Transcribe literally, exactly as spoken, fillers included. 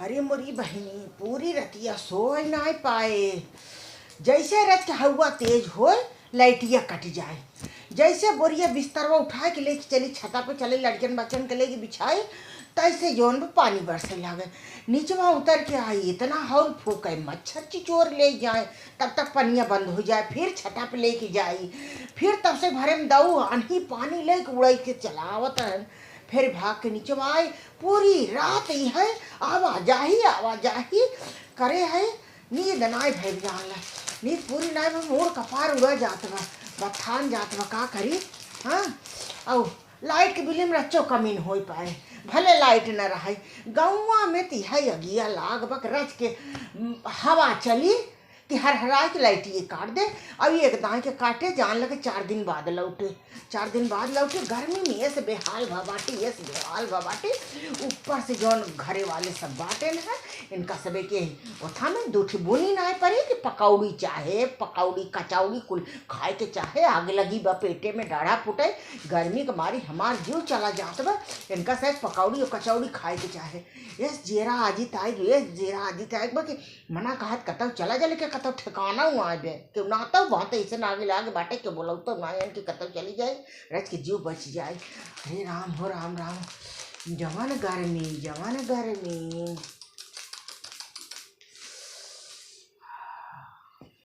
अरे मोरी बहिनी, पूरी रतिया सोए नाय पाए। जैसे रच के हवा तेज होए, लाइटिया कट जाए। जैसे बोरिया बिस्तरवा उठाए के लेके चली, छता पे चले, लड़कन बच्चन के लेके बिछाए, तैसे जौन पे पानी बरसे लागे। नीचवा उतर के आई, इतना हौल फूके, मच्छर चिचोर ले जाए। तब तक पनिया बंद हो जाए, फिर छता पे लेके जाई, फिर तब से भरे में दऊ आन्ही पानी लेके उड़ाई के चलावत रहन। फिर भाग के नीचे आए, पूरी रात ही है आवाजाही आवाजाही करे है। नींद नाय भइल जान ला, नींद पूरी नाय भइल, मोर कपार उड़ा जात बा, बथान जात बा, का करी? हाँ, औ लाइट के बिल में रच्चो कमी न होई पाए, भले लाइट न रहे। गौवा में तिहाई अगिया लाग बक रच के, हवा चली कि हर हराए के लाइटिए काट दे। अब ये एक दाई के काटे, जान लगे चार दिन बाद लौटे। चार दिन बाद लौटे, गर्मी में ये से बेहाल भा बाटे, ये से बेहाल भा बाटे। ऊपर से जौन घरे वाले सब बाटे न है, इनका सबे के ओथा में दो ठे बुनी नाय पड़े कि पकौड़ी चाहे, पकौड़ी, कचौड़ी कुल खाए के चाहे, आग लगी बा पेटे में, डाढ़ा फूटे। गर्मी के मारी हमार जीव चला जात बा, इनका से पकौड़ी और कचौड़ी खाए के चाहे। यस जेरा आजी ताई, यस जेरा आजी ताई बा कि मना कहत कतौ चला जा, लेकिन कतौ ठिकाना हुआ बे, केहू नातौ बात ऐसे ना आगे लागे बाटे, केहू बोलौतौ ना है कि कतौ चली जाए, रच के जीव बच जाए। अरे राम हो राम राम, जवन गर्मी, जवन गर्मी।